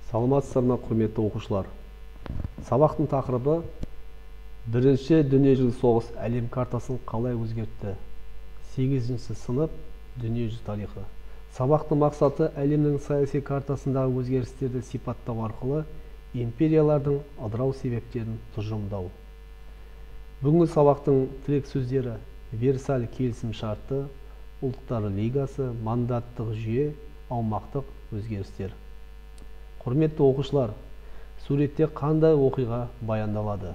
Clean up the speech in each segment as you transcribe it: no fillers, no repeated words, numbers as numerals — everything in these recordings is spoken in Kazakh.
Саламатсыздар ма, құрметті оқушылар? Сабақтың тақырыбы Бірінші дүниежүзілік соғыс әлем картасын қалай өзгертті? 8-ші сынып, дүниежүзі тарихы. Сабақтың мақсаты әлемнің саяси картасындағы өзгерістерді сипаттау арқылы империялардың ыдырау себептерін тұжырымдау. Бүгінгі сабақтың тірек сөздері Версаль келісім шарты, Ұлттар Лигасы, мандаттық жүйе, аумақтық өзгерістер. Құрметті оқушылар, суретте қандай оқиға баяндалады?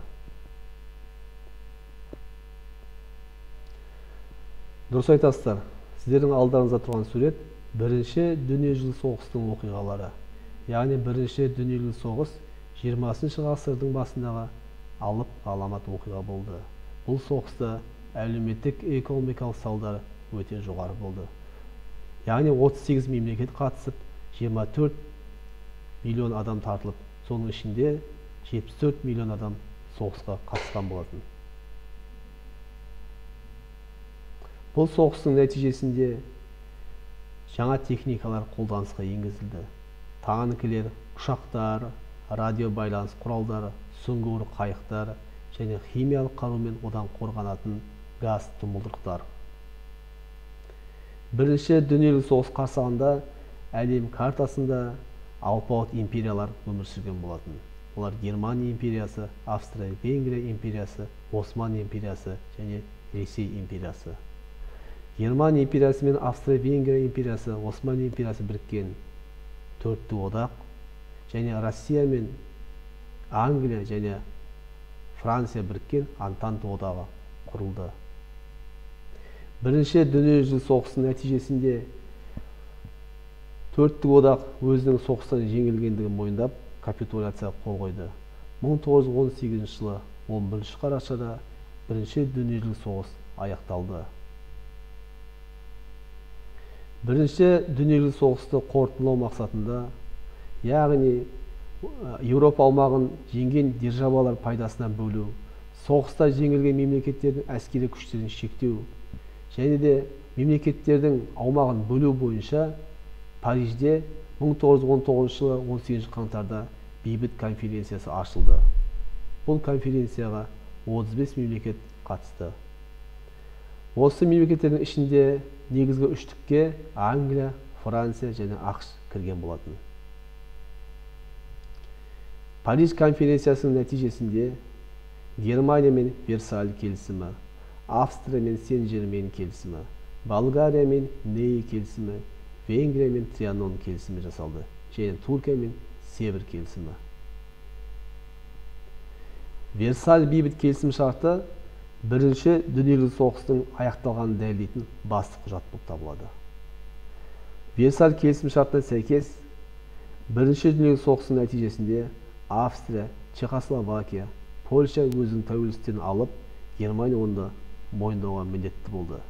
Дұрыс айтасыздар, сіздердің алдарыңызда тұрған сурет Бірінші дүниежүзілік соғыстың оқиғалары. Яғни Бірінші дүниежүзілік соғыс 20-шы ғасырдың басындағы алып ғаламат оқиға болды. Бұл соғыста әлеуметтік экономикалық салдары өте жоғары болды. Яғни 38 мемлекет қатысып, 24 миллион адам тартылып, соның ішінде 74 миллион адам соғысқа қатысқан болатын. Бұл соғыстың нәтижесінде жаңа техникалар қолданысқа енгізілді. Танкілер, ұшақтар, радиобайланыс құралдары, сүңгуір қайықтар және химиялық қарумен одан қорғанатын газ тұмылдырықтар. Бірінші дүниежүзілік соғыс қарсаңында әлем картасында алпауыт империялар өмір сүрген болатын. Олар Германия империясы, Австрия-Венгрия империясы, Осман империясы және Ресей империясы. Германия империясы мен Австрия-Венгрия империясы, Осман империясы біріккен төрттік одақ және Россия мен Англия және Франция біріккен Антанта одағы құрылды. Бірінші дүниежүзілік соғыстың нәтижесінде төрттік одақ өзінің соғыстан жеңілгендігін мойындап, капитуляцияға қол қойды. 1918 жылы 11 қарашада Бірінші дүниежүзілік соғыс аяқталды. Бірінші дүниежүзілік соғысты қорытындылау мақсатында, яғни Еуропа аумағын жеңген державалар пайдасына бөлу, соғыста жеңілген мемлекеттердің әскери күштерін шектеу және де мемлекеттердің аумағын бөлу бойынша Парижде 1919 жылы 18 қаңтарда бейбіт конференциясы ашылды. Бұл конференцияға 35 мемлекет қатысты. Осы мемлекеттердің ішінде негізгі үштікке Англия, Франция және ақш кірген болатын. Париж конференциясының нәтижесінде Германия мен Версаль келісімі, Австрия мен Сен-Жермен келісімі, Болгария мен Ней келісімі, Венгрия мен Трианон келісімі жасалды және Түркия мен Севр келісімі. Версаль бейбіт келісім шарты Бірінші дүниежүзілік соғыстың аяқталғанын дәлелдейтін басты құжат болып табылады. Версаль келісім шартына сәйкес, Бірінші дүниежүзілік соғыстың нәтижесінде Австрия, Чехословакия, Польша өзінің тәуелсіздігін алып, Германия оны мойындауға міндетті болды.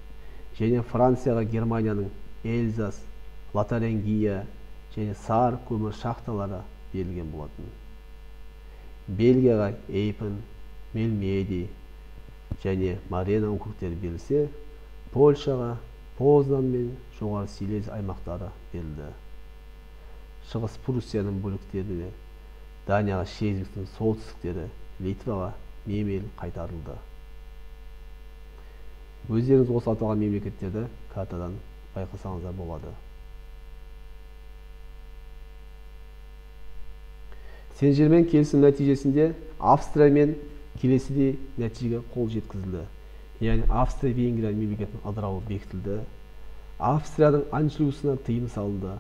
Және Францияға Германияның Эльзас, Лотарингия және Саар көмір шахталары берілген болатын. Бельгияға Эйпен, Мельмеди және Марена округтері берілсе, Польшаға Познан мен Жоғары Силезия аймақтары берілді. Шығыс Пруссияның бөліктеріне, Данияға Шлезвигтің солтүстіктері, Литваға Мемель қайтарылды. Өздеріңіз осы аталған мемлекеттерді картадан байқасаңыздар болады. Сен-Жермен келісім нәтижесінде Австрия мен келесідей нәтижеге қол жеткізілді. Яғни Австрия-Венгрия мемлекетінің ыдырауы бекітілді. Австрияның аншлюсына тыйым салынды.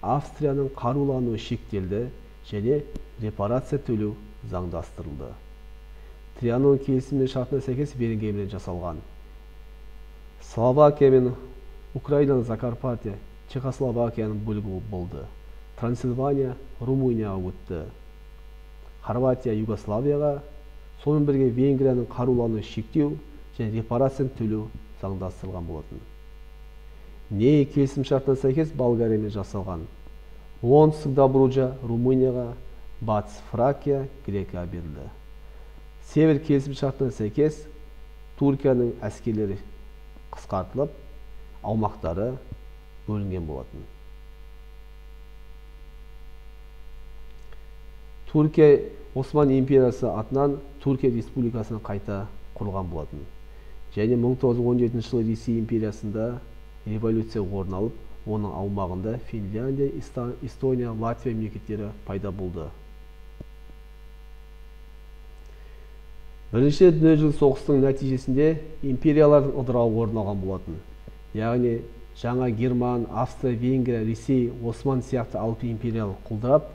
Австрияның қарулануы шектелді және репарация төлеу заңдастырылды. Трианон келісімінің шартына сәйкес Венгриямен жасалған. Словакия мен Украинаның Закарпатия Чехословакияның бөлігі болды. Трансильвания Румынияға өтті. Хорватия Югославияға, сонымен бірге Венгрияның қарулануын шектеу және репарацияны төлеу заңдастырылған болатын. Ней келісім шартына сәйкес Болгариямен жасалған. Оңтүстік Добруджа Румынияға, Батыс Фракия Грекияға берілді. Север келісім шартына сәйкес Түркияның әскерлері қысқартылып, аумақтары бөлінген болатын. Түркия Осман империясы атынан Түркия Республикасына қайта құрылған болатын. Және 1917 жылы Ресей империясында революция орын алып, оның аумағында Финляндия, Эстония, Латвия мемлекеттері пайда болды. Бірінші дүниежүзілік соғыстың нәтижесінде империялардың ыдырауы орын алған болатын. Яғни жаңа Герман, Австрия, Венгрия, Ресей, Осман сияқты алып империялар құлдырап,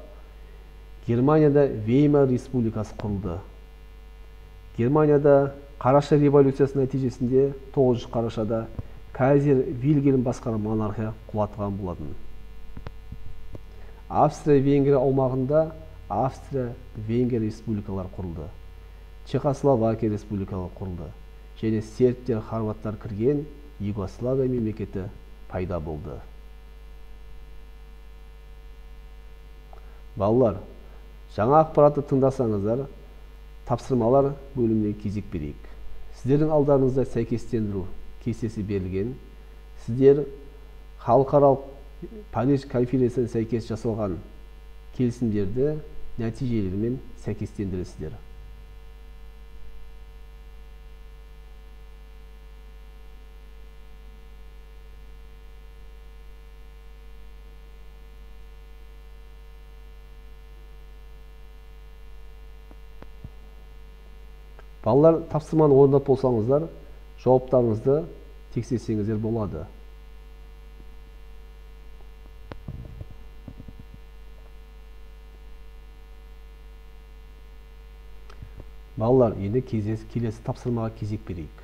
Германияда Веймар республикасы құрылды. Германияда Қараша революциясы нәтижесінде 9 қарашада Кайзер Вильгельм басқарған монархия құлатылған болатын. Австрия-Венгрия аумағында Австрия-Венгрия республикалары құрылды. Чехословакия республикалары құрылды. Және сербтер, хорваттар кірген Югославия мемлекеті пайда болды. Балалар, жаңа ақпаратты тыңдасаңыздар, тапсырмалар бөліміне кезек берейік. Сіздердің алдарыңызда сәйкестендіру кестесі берілген. Сіздер халықаралық Париж конференциясына сәйкес жасалған келісімдерді нәтижелерімен сәйкестендіресіздер. Балалар, тапсырманы орындап болсаңыздар, жауаптарыңызды тексерсеңіздер болады. Балалар, енді келесі тапсырмаға кезек берейік.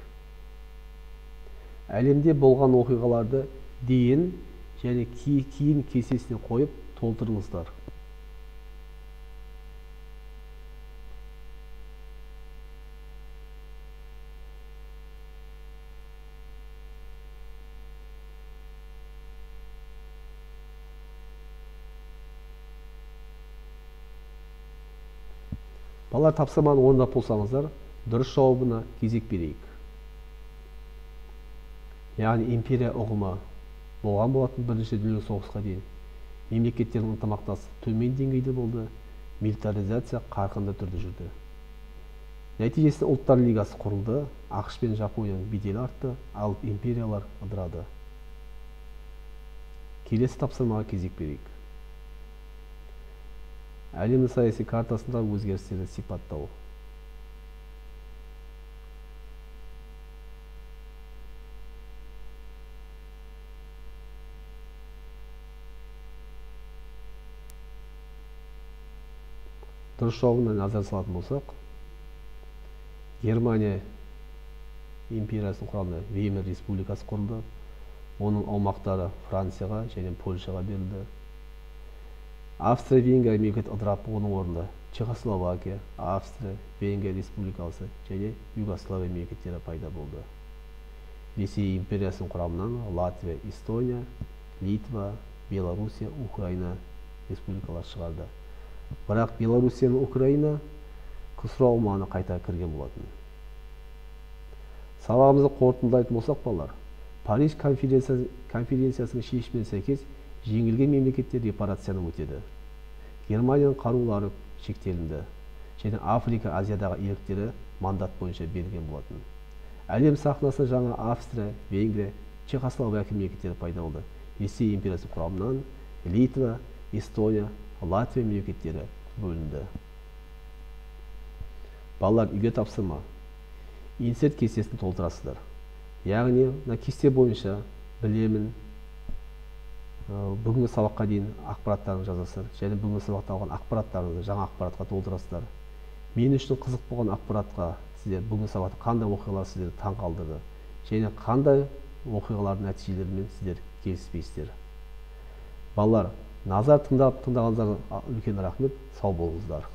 Әлемде болған оқиғаларды дейін және кейін кестесіне қойып толтырыңыздар. Балалар, тапсырманы орындап болсаңыздар, дұрыс жауабына кезек берейік. Яғни империя ұғымы болған болатын бірінші дүниежүзілік соғысқа дейін. Мемлекеттердің ынтымақтастығы төмен деңгейде болды, милитаризация қарқынды түрде жүрді. Нәтижесінде Ұлттар Лигасы құрылды, ақш пен Жапонияның беделі артты, алып империялар ыдырады. Келесі тапсырмаға кезек берейік. Әлемнің саяси картасындағы өзгерістерді сипаттау. Дұрыс жауабына назар салатын болсақ, Германия империясының құрамында Веймар республикасы құрылды. Оның аумақтары Францияға және Польшаға берілді. Австрия-Венгрия мемлекеті ыдырап, оның орнында Чехословакия, Австрия, Венгрия республикасы және Югославия мемлекеттері пайда болды. Ресей империясының құрамынан Латвия, Эстония, Литва, Белоруссия, Украина республикалары шығарды. Бірақ Белоруссия мен Украина КСРО аумағына қайта кірген болатын. Сабағымызды қорытындылайтын болсақ, балалар, Париж конференциясының шешіміне сәйкес жеңілген мемлекеттер репарацияны өтеді. Германияның қарулары шектелінді және Африка, Азиядағы иеліктері мандат бойынша берілген болатын. Әлем сахнасында жаңа Австрия, Венгрия, Чехословакия мемлекеттері пайда болды. Ресей империясы құрамынан Литва, Эстония, Латвия мемлекеттері бөлінді. Балалар, үйге тапсырма. Инсерт кестесін толтырасыздар. Яғни, мына кесте бойынша білемін, бүгінгі сабаққа дейін ақпараттарыңызды жазасыздар және бүгінгі сабақта алған ақпараттарыңызды жаңа ақпаратқа толтырасыздар. Мен үшін қызық болған ақпаратқа сіздер бүгінгі сабақта қандай оқиғалар сіздерді таң қалдырды және қандай оқиғалардың нәтижелерімен сіздер келіспейсіздер. Балалар, назар тыңдағандарыңызға үлкен рахмет, сау болыңыздар.